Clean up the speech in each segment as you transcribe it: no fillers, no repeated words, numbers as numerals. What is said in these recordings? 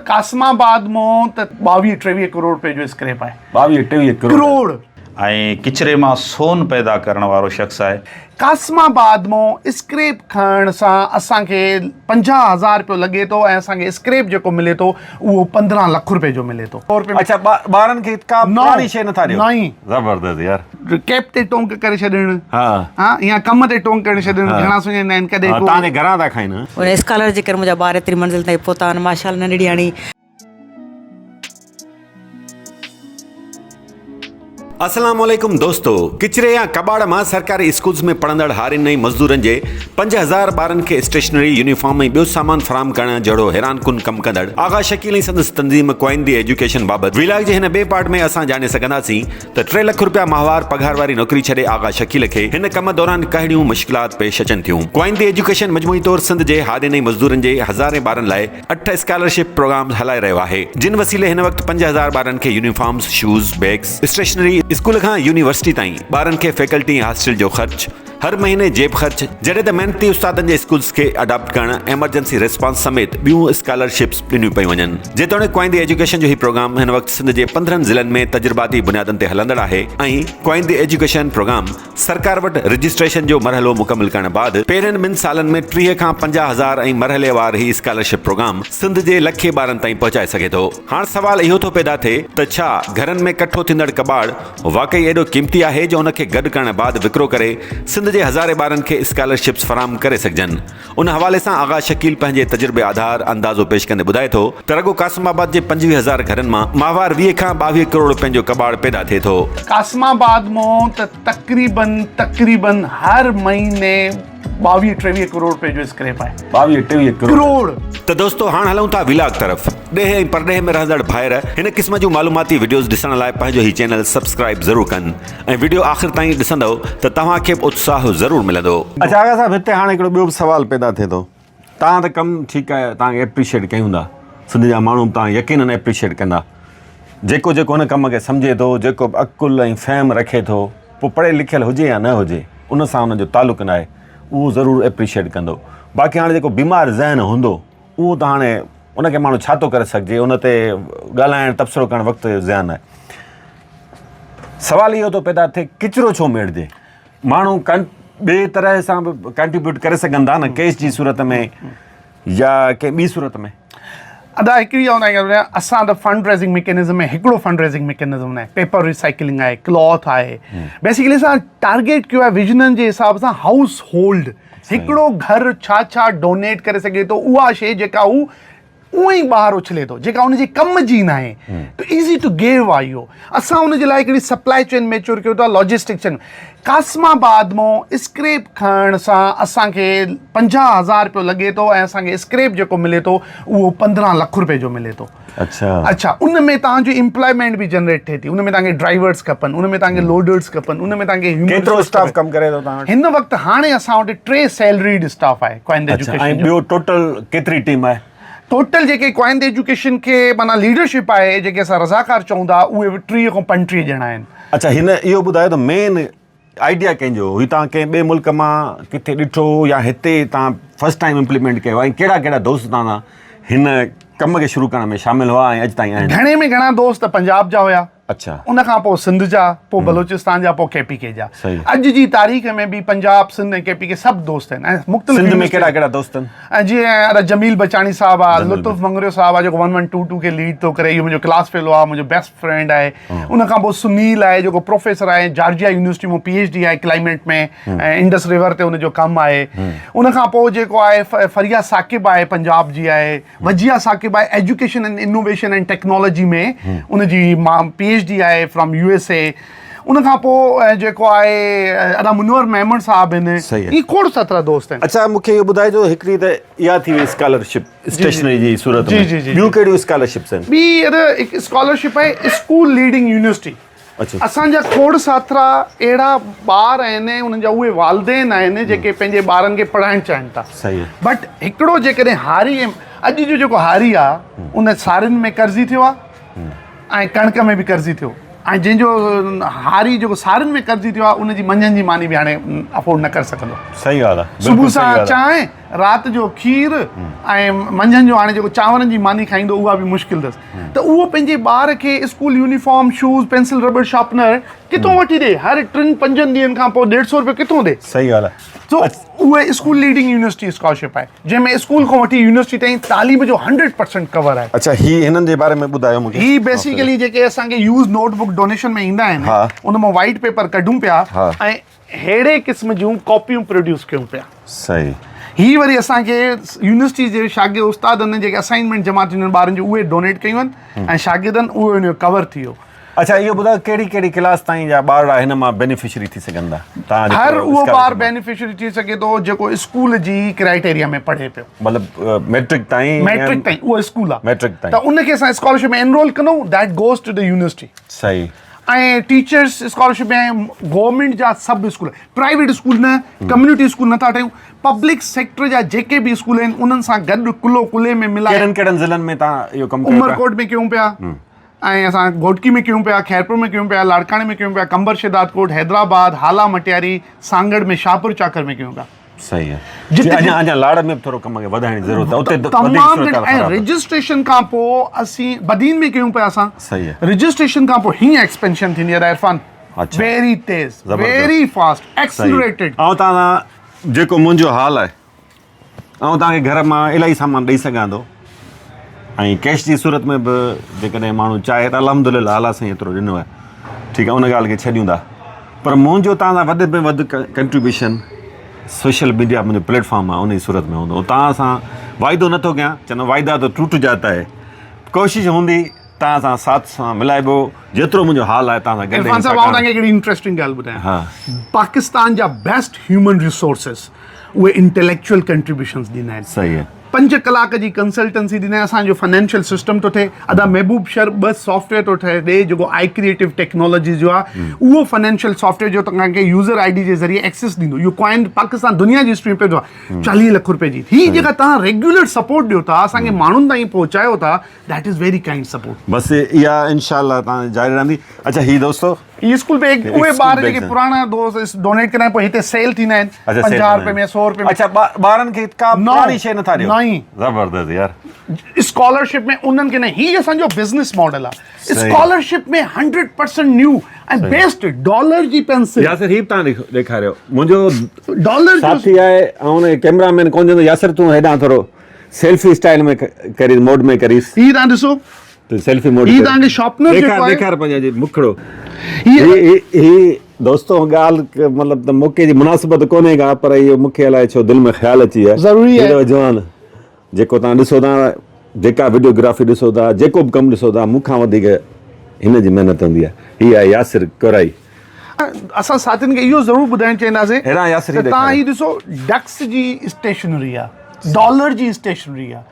قاسم آباد مون ته 22 23 ڪروڙ روپيه جو اسڪريپ آهي. 22 23 ڪروڙ. ۽ ڪچري مان سون پيدا ڪرڻ وارو شخص آهي. قاسم آباد مون اسڪريپ کڻڻ سان اسان کي 50 هزار روپيو لڳي ٿو ۽ اسان کي اسڪريپ جيڪو ملي ٿو اهو 15 لک روپيه جو ملي ٿو. اڇا ٻارن کي ڪا پراڻي شيء نٿا ڏيو. زبردست يار. ڪيپ تي ٽونڪ ڪري ڇڏڻ ها يا ڪم تي ٽونڪ ڪري ڇڏڻ گهڻا سڃاڻيندا آهن ڪڏهن ڪو. تان جي گهران ٿا کائين. ان اسڪالر جي ڪري منهنجا ٻار ايتري منزل تائين پهتا آهن ماشاء الله ننڍڙي هاڻي. اسلام عليڪم دوستو ڪچري يا ڪٻاڙ مان سرڪاري اسڪولز ۾ پڙهندڙ هارين ۽ مزدورن جي 5000 ٻارن کي اسٽيشنري يونيفارم ۽ ٻيو سامان فراهم ڪرڻ جهڙو حيران ڪن ڪم ڪندڙ آغا شڪيل ۽ سندس تنظيم ڪوائن the education بابت ويلاگ جي هن ٻئي پارٽ ۾ اسان ڄاڻي سگهنداسين ته ٽي لک رپيا ماهوار پگهار واري نوڪري ڇڏي آغا شڪيل کي هن ڪم دوران ڪهڙيون مشڪلات پيش اچن ٿيون. ڪوائن the education مجموعي طور سنڌ جي هارين ۽ مزدورن جي هزارين ٻارن لاء اٺ اسڪالرشپ پروگرامز هلائي رهيو آهي جن وسيلي هن وقت 5000 ٻارن کي uniforms, shoes, bags, stationery, school کان يونيورسٽي تائين ٻارن کي فيڪلٽي ۽ هاسٽل جو خرچ، هر مهيني جيب خرچ، جڏهن ته محنتي استادن جي اسڪولز کي اڊاپٽ ڪرڻ، ايمرجنسي ريسپانس سميت ٻيون اسڪالرشپس ڏنيون پيون وڃن. جيتوڻيڪ ڪوائندي ايجوڪيشن جو هي پروگرام هن وقت سنڌ جي 15 ضلعن ۾ تجرباتي بنيادن تي هلندڙ آهي ۽ ڪوائندي ايجوڪيشن پروگرام سرڪار وٽ رجسٽريشن جو مرحلو مڪمل ڪرڻ بعد پهرين ٻن سالن ۾ 30 کان 50 هزار ۽ مرحليوار هي اسڪالرشپ پروگرام سنڌ جي لکين ٻارن تائين پهچائي سگهي ٿو. هاڻ سوال اهو ٿو پيدا ٿئي ته ڇا گهرن ۾ ڪٺو ٿيندڙ ڪٻاڙ واقعي ايڏو قيمتي آهي جو ان کي گڏ ڪرڻ بعد وڪرو ڪري سنڌ جي هزارين ٻارن کي اسڪالرشپس فراهم ڪري سگهجن. ان حوالي سان آغا شڪيل پنهنجي تجربي آڌار اندازو پيش ڪندي ٻڌائي ٿو ته رڳو قاسم آباد جي 25 هزار گهرن مان ماهوار 20 کان 22 ڪروڙ رپين جو ڪٻاڙ پيدا ٿئي ٿو. قاسم آباد مان ته تقريبن تقريبن هر مهيني 22 23 ڪروڙ رپئي جو اسڪريپ آهي. 22 23 ڪروڙ. ته دوستو هاڻ هلون ٿا ولاگ طرف. ڏيهه ۽ پرڏيهه ۾ رهندڙ ڀائر هن قسم جون معلوماتي وڊيوز ڏسڻ لاء پنهنجو هي چينل سبسڪرائيب ضرور ڪن ۽ وڊيو آخر تائين ڏسندؤ ته توهان کي به اتساهه ضرور ملندو. اڇا آغا صاحب هتي هاڻ هڪڙو ٻيو به سوال پيدا ٿئي ٿو توهان ته ڪم ٺيڪ آهي توهان کي ايپريشيٽ ڪيون ٿا سنڌ جا ماڻهو به توهان کي يقينن ايپريشيٽ ڪندا جيڪو جيڪو هن ڪم کي سمجهي ٿو جيڪو به عقل ۽ فهم رکي ٿو پوء پڙهيل لکيل هجي يا نه هجي ان سان ان جو تعلق ناهي اهو ضرور ايپريشيٽ ڪندو باقي هاڻي جيڪو بيمار ذهن هوندو اهو ته هاڻي ان کي ماڻهو ڇا ٿو ڪري سگهجي ان تي ڳالهائڻ تبصرو ڪرڻ وقت جو زيان آهي سوال اهو ٿو پيدا ٿئي ڪچرو ڇو ميڙجي ماڻهو ڪن ٻي طرح سان به ڪنٽريبيوٽ ڪري سگهن ٿا نه ڪيش جي صورت ۾ يا ڪنهن ٻي صورت ۾. ادا هڪڙي آئون توهان کي ٻڌايان اسان ته فنڊ ريزنگ ميڪنزم ۾ هڪڙو فنڊ ريزنگ ميڪنزم ناهي پيپر ريسائيڪلنگ آهي ڪلاٿ آهي بيسيڪلي اسان ٽارگيٽ ڪيو آهي ويزنن جي حساب سان هائوس هولڊ هڪڙو گهر ڇا ڇا ڊونيٽ ڪري سگهي ٿو اها شي جيڪا هو اونئن ئي ٻاهر اڇلي ٿو جيڪا ان جي ڪم جي ناهي ته ايزي ٽو گيو آهي اهو اسان ان جي لاء هڪڙي سپلائي چين ميچور ڪيو ٿا لاجسٽڪ چين قاسم آباد مون اسڪريپ کڻڻ سان اسان کي 50 هزار رپيو لڳي ٿو ۽ اسان کي اسڪريپ جيڪو ملي ٿو اهو 15 لک رپئي جو ملي ٿو. اڇا. اڇا ان ۾ توهان جي امپلائمينٽ به جنريٽ ٿئي ٿي ان ۾ توهان کي ڊرائيورس کپن ان ۾ توهان کي لوڊرس کپن ان ۾ توهان کي هيومن ڪيترو اسٽاف ڪم ڪري ٿو توهان وٽ؟ هن وقت هاڻي اسان وٽ ٽي سيلريڊ اسٽاف آهي ڪوائن اڇا ايجوڪيشن ۽ جو. ٻيو ٽوٽل ڪيتري ٽيم آهي؟ ٽوٽل جيڪي ڪوائن ايجوڪيشن کي معنيٰ ليڊرشپ آهي جيڪي اسان رضاڪار چئون ٿا اهي به 30 کان 35 ڄڻا آهن. اڇا هن اهو ٻڌايو ته مين آئيڊيا ڪنهن جو هو؟ هي توهان ڪنهن ٻئي ملڪ مان ڪٿي ڏٺو هو يا هتي توهان فرسٽ ٽائيم امپليمينٽ ڪيو ۽ ڪهڙا ڪهڙا دوست توهان سان هن ڪم کي شروع ڪرڻ ۾ شامل هئا ۽ اڄ تائين آهن؟ گهڻي ۾ گهڻا دوست پنجاب جا هيا. اڇا. ان کان پوء سنڌ جا، پوء بلوچستان جا، پوء ڪي پي ڪي جا. صحيح. اڄ جي تاريخ ۾ به پنجاب، سنڌ ۽ ڪي پي ڪي سڀ دوست آهن ۽ مختلف سنڌ ۾ ڪهڙا ڪهڙا دوست آهن؟ ۽ جيئن ادا جميل بچاڻي صاحب آ، لطف مڱريو صاحب آ جيڪو 1122 کي ليڊ ٿو ڪري، اهو منهنجو ڪلاس فيلو آ، منهنجو بيسٽ فرينڊ آهي. ان کان پوء سنيل آهي جيڪو پروفيسر آهي جارجيا يونيورسٽي مان پي ايڇ ڊي آهي ڪلائميٽ ۾ ۽ انڊس ريور تي ان جو ڪم آهي. ان کان پوء جيڪو آهي فريا ثاقب آهي پنجاب جي آهي. وجيا ثاقب آهي education and innovation and technology ۾ ان جي پي ايڇ ڊي آهي فرام يو ايس اي ان کان پوء جيڪو آهي ادا منور ميمڻ صاحب آهن هي کوڙ سترا دوست آهن. اڇا مون کي اهو ٻڌائجو هڪڙي ته اها ٿي وئي اسڪالرشپ اسٽيشنري جي صورت ۾ ٻيون ڪهڙيون اسڪالرشپس آهن؟ ٻي ادا هڪ اسڪالرشپ آهي اسڪول ليڊنگ يونيورسٽي اسان جا کوڙ ساٿرا اهڙا ٻار آهن انهن جا اهي والدين آهن جيڪي پنهنجي ٻارن کي پڙهائڻ چاهين ٿا بٽ هڪڙو جيڪڏهن هاري اڄ جو جيڪو هاري آ ان سارين ۾ قرضي ٿيو آ ۽ ڪڻڪ ۾ به قرضي ٿيو ۽ جنهن جو هاري جيڪو سارين ۾ قرضي ٿيو آ ان جي منجهند جي ماني به هاڻي افورڊ نه ڪري سگهندو صحيح ڳالهه آ صبح سان چانهه. رات جو کير ۽ منجهند جو هاڻي جيڪو چانورن جي ماني کائيندو اها به مشڪل اٿس ته اهو پنهنجي ٻار کي school uniform shoes pencil rubber sharpener ڪٿون وٺي ڏي هر ٽن پنجن ڏينهن کان پوء ڏيڍ سو روپيو ڪٿون ڏي. صحيح ڳالهه آهي. سو اهي اسڪول ليڊنگ يونيورسٽي اسڪالرشپ آهي جنهن ۾ اسڪول کان وٺي يونيورسٽي تائين تعليم جو هنڊريڊ پرسنٽ ڪور آهي. اڇا هي هنن جي باري ۾ ٻڌايو مونکي. هي بيسيڪلي جيڪي اسان کي يوز نوٽ بڪ ڊونيشن ۾ ايندا آهن ان مان وائيٽ پيپر ڪڍون پيا ۽ ههڙي قسم جون ڪاپيون پروڊيوس ڪيون پيا. صحيح. هي وري اسان کي يونيورسٽي جي شاگرد استادن جيڪي اسائنمينٽ جمع ٿينديون آهن ٻارن جون اهي ڊونيٽ ڪيون آهن ۽ شاگردن اهو ان جو ڪور ٿي ويو. اڇا اهو ٻڌايو ڪهڙي ڪهڙي ڪلاس تائين جا ٻارڙا هن مان بينيفشري ٿي سگهن ٿا؟ توهان جيڪو هر اهو ٻار اسڪالرشپ مان. بينيفشري ٿي سگهي ٿو جيڪو اسڪول جي ڪرائيٽيريا ۾ پڙهي پيو. مطلب ميٽرڪ تائين يا ميٽرڪ تائين اهو اسڪول آهي. ميٽرڪ تائين. ته ان کي اسان اسڪالرشپ ۾ انرول ڪندون that goes to the university. صحيح. ۽ ٽيچرس اسڪالرشپ ۾ گورنمينٽ جا سڀ اسڪول پرائيويٽ اسڪول نه ڪميونٽي اسڪول نٿا ٺاهيون پبلڪ سيڪٽر جا جيڪي به اسڪول آهن انهن سان گڏ ڪلهو ڪلهي ۾ ملائي ڪهڙن ڪهڙن ضلعن ۾ تان اهو ڪم ڪيو پيا؟ عمرڪوٽ ۾ ڪيون پيا ۽ اسان گهوٽڪي ۾ ڪيون پيا خيرپور ۾ ڪيون پيا لاڙڪاڻي ۾ ڪيون پيا قمبر شهدادڪوٽ حيدرآباد هالا مٽياري سانگهڙ ۾ شاهپور چاڪر ۾ ڪيون پيا. صحيح آهي جي اڃا اڃا لاڙ ۾ به ٿورو ڪم کي وڌائڻ جي ضرورت آهي اتي وڌيڪ تمام صورتحال گهڻي ۽ خراب آهي رجسٽريشن کان پوء اسين بدين ۾ ڪيون پيا اسان صحيح آهي رجسٽريشن کان پوء هيئن ايڪسپينشن ٿيندي آهي عرفان اڇا ويري تيز زبردست ويري فاسٽ صحيح ايڪسلريٽيڊ آئون توهان سان جيڪو منهنجو حال آهي آئون توهان کي گهر مان الاهي سامان ڏئي سگهان ٿو ۽ ڪيش جي صورت ۾ به جيڪڏهن ماڻهو چاهي ته الحمد لله الله سائين ايترو ڏنو آهي ٺيڪ آهي ان ڳالهه کي ڇڏيون ٿا پر منهنجو توهان سان وڌ ۾ وڌ ڪنٽريبيوشن سوشل ميڊيا منهنجو پليٽ فارم آهي ان جي صورت ۾ هوندو توهان سان واعدو نٿو ڪيان چوندو واعدا تو ٽوٽ جاتا هي ڪوشش هوندي توهان سان ساٿ سان ملائبو جيترو منهنجو حال آهي توهان سان گڏ عرفان صاحب آئون توهان کي هڪڙي انٽريسٽنگ ڳالهه ٻڌايان ها پاڪستان جا بيسٽ هيومن ريسورسز اهي انٽيليڪچوئل ڪنٽريبيوشنز ڏيندا آهن صحيح آهي پنج ڪلاڪ جي ڪنسلٽنسي ڏيندا آهن اسان جو فنانشل سسٽم ٿو ٺهي ادا محبوب شر ٻه سافٽ ويئر ٿو ٺهي ڏي جيڪو آئي ڪريئيٽو ٽيڪنالاجيز جو آهي اهو فنانشل سافٽ ويئر جو توهان کي يوزر I D جي ذريعي ايڪسس ڏيندو اهو ڪوائن پاڪستان دنيا جي هسٽري ۾ پهريون آهي 40 لک روپيه جي هي جيڪا توهان ريگيولر سپورٽ ڏيو ٿا اسان کي ماڻهن تائين پهچايو ٿا that is very kind support. بس اها انشاء الله تان جاري رهندي اڇا هي دوستو هي اسڪول بيگ اهي ٻار جيڪي پراڻا دوست ڊونيٽ ڪندا آهن پوء هتي سيل ٿيندا آهن 50 روپيه ۾ 100 روپيه ۾ اڇا ٻارن کي ڪا پراڻي شيء نٿا ڏيو زبردست يار اسڪالرشپ ۾ انهن کي نه هي اسان جو بزنس ماڊل آهي اسڪالرشپ ۾ 100% نيو ۽ بيسٽ ڊالر جي پينسل ياسر هي به تان ڏيکاريو منهنجو ڊالر جو ساٿي آهي ۽ ان ڪيمرا مين ڪون چوندو ياسر تون هيڏانهن ٿورو سيلفي اسٽائل ۾ ڪريس موڊ ۾ ڪريس. هي تان ڏسو. ته سيلفي موڊ هي تان کي شارپنر جيڪو ڏيکار آهي ڏيکار پنهنجو جي مکڙو هي هي هي دوستو ڳالهه مطلب ته موقعي جي مناسبت ڪونهي ڪا پر اهو مونکي الائي ڇو دل ۾ خيال اچي ويو ضروري آهي هي جوان جيڪو تان ڏسو ٿا جيڪا وڊيوگرافي ڏسو ٿا جيڪو به ڪم ڏسو ٿا مون کان وڌيڪ هن جي محنت هوندي آهي هي آهي ياسر ڪورائي اسان ساٿين کي اهو ضرور ٻڌائڻ چاهينداسين هيڏانهن ياسر هي ته تان ڏيکاريو. هي ڏسو ڊڪس جي اسٽيشنري آهي ڊالر جي اسٽيشنري آهي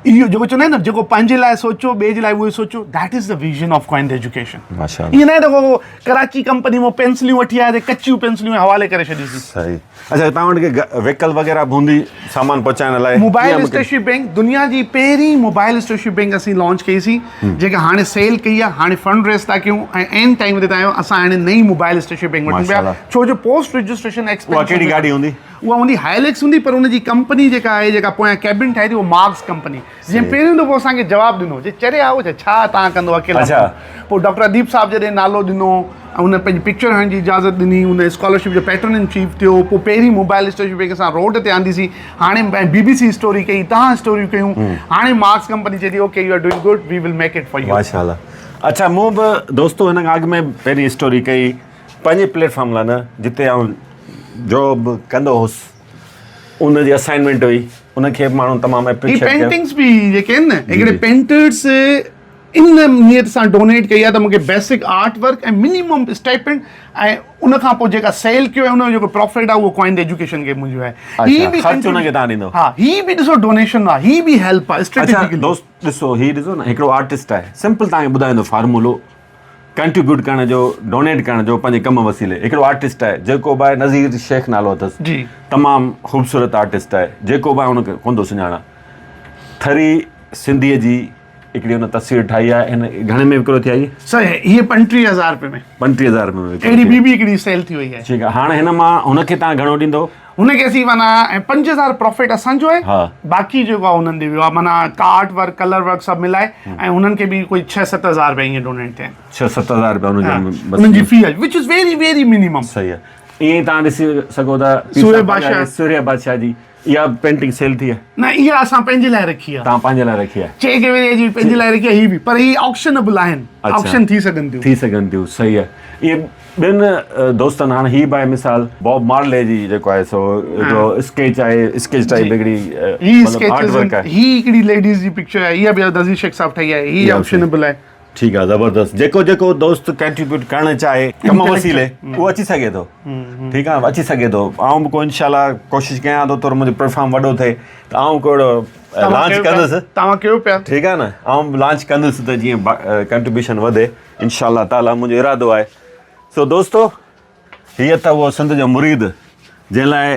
اهو جيڪو چوندا آهن نه جيڪو پنهنجي لاء سوچو ٻئي جي لاء اهو سوچو that is the vision of ڪوائنڊ education ماشاءالله ائين نه آهي ته ڪو ڪراچي ڪمپني مان پينسليون وٺي آيا ڪچيون پينسليون حوالي ڪري ڇڏيوسين صحيح اڇا توهان وٽ ڪي ويڪل وغيره به هوندي سامان پهچائڻ لاء موبائل اسٽيشنري بينڪ دنيا جي پهرين موبائل اسٽيشنري بينڪ اسين لانچ ڪئي سين جيڪا هاڻي سيل ڪئي آهي هاڻي فنڊ ريز ٿا ڪيون ۽ عين ٽائيم تي آهيون اسان هاڻي نئين موبائل اسٽيشنري بينڪ وٺون پيا ڇو جو پوسٽ رجسٽريشن اها ڪهڙي گاڏي هوندي اها هوندي هائلڪس هوندي پر ان جي ڪمپني جيڪا آهي جيڪا پويان ڪيبن ٺاهي ٿي اها مارڪس ڪمپني جنهن پهريون دفعو اسان کي جواب ڏنو جي چري آهو ڇا ڇا تان ڪندو اڪيلا پوء ڊاڪٽر اديب صاحب جڏهن نالو ڏنو ۽ ان پنهنجي پڪچر هڻڻ جي اجازت ڏني ان اسڪالرشپ جو پيٽرن ان چيف ٿيو پوء پهرين موبائل اسٽيشن بينڪ اسان روڊ تي آنديسين هاڻي بي بي سي اسٽوري ڪئي تهان اسٽوريون ڪيون هاڻي مارڪس ڪمپني چئي ٿي okay you are doing good we will make it for you. ماشاءالله اڇا مون به دوستو هن کان اڳ ۾ پهرين اسٽوري ڪئي پنهنجي پليٽ فارم لاء نه جتي آئون جاب ڪندو هوس ان جي اسائنمينٽ هئي ان کي به ماڻهن تمام هي اپريشيئيٽ ڪيو. پينٽنگس به جيڪي آهن نه هڪڙي پينٽرس ان نيت سان ڊونيٽ ڪئي آهي ته مونکي basic art work ۽ minimum stipend ۽ ان کان پوء جيڪا سيل ڪيو ۽ ان جو جيڪو پرافٽ آهي اهو ڪوائنڊ ايجوڪيشن کي منهنجو آهي هي به خرچ ان کي تان ڏيندو ها هي به ڏسو ڊونيشن آهي هي به هيلپ آهي اسٽريٽجيڪلي دوست ڏسو هي ڏسو نه هڪڙو آرٽسٽ آهي سمپل تان کي ٻڌائيندو فارمولو ڪنٽريبيوٽ ڪرڻ جو ڊونيٽ ڪرڻ جو پنهنجي ڪم وسيلي هڪڙو آرٽسٽ آهي جيڪو به آهي نظير شيخ نالو اٿس جي تمام خوبصورت آرٽسٽ آهي جيڪو به آهي ان کي ڪونه ٿو سڃاڻان ٿري سنڌيء جي هڪڙي هن تصوير ٺاهي آهي هن گهڻي ۾ وڪرو ٿي آهي سر هي 35000 روپيه ۾ 35000 روپيه ۾ اهڙي ٻي به هڪڙي سيل ٿي وئي آهي ٺيڪ آهي هاڻي هن مان هن کي توهان گهڻو ڏيندو هن کي اسين معنيٰ 5000 پروفٽ اسان جو آهي باقي جيڪو آهي انهن ڏي ويو آهي معنيٰ ڪارٽ ورڪ ڪلر ورڪ سڀ ملائي ۽ انهن کي به ڪوئي 6 7000 روپيه ائين ڊونيٽ ٿيا آهن 6 7000 روپيه انهن جا انهن جي في آهي which is very very minimum صحيح آهي ائين ئي توهان ڏسي سگهو ٿا سوريه بادشاهه سوريه بادشاهه جي اها پينٽنگ سيل ٿي آهي؟ نه اها اسان پنهنجي لاء رکي آهي. توهان پنهنجي لاء رکي آهي. چي گيويريا جي پنهنجي لاء رکي آهي هي به پر هي آڪشنبل آهن آڪشن ٿي سگهن ٿيون. ٿي سگهن ٿيون صحيح آهي اهي ٻين دوستن هاڻ هي باء مثال باب مارلي جي جيڪو آهي سو هڪڙو اسڪيچ آهي اسڪيچ ٽائيپ هڪڙي هي اسڪيچز هي هڪڙي ليڊيز جي پڪچر آهي اها به عزيز شيخ صاحب ٺاهي آهي هي آڪشنبل آهي. ٺيڪ آ زبردست جيڪو جيڪو دوست ڪنٽريبيوٽ ڪرڻ چاهي ڪم وسيلي اهو اچي سگهي ٿو ٺيڪ آ اچي سگهي ٿو آئون به ڪو انشاء الله ڪوشش ڪيان ٿو ٿورو منهنجو پليٽ فارم وڏو ٿئي ته آئون ڪو اهڙو لانچ ڪندس توهان ڪيو پيا ٺيڪ آ نه آئون به لانچ ڪندس ته جيئن ڪنٽريبيوشن وڌي انشاء الله تعالي منهنجو ارادو آهي سو دوستو هي اٿو اهو سنڌ جو مريد جنهن لاء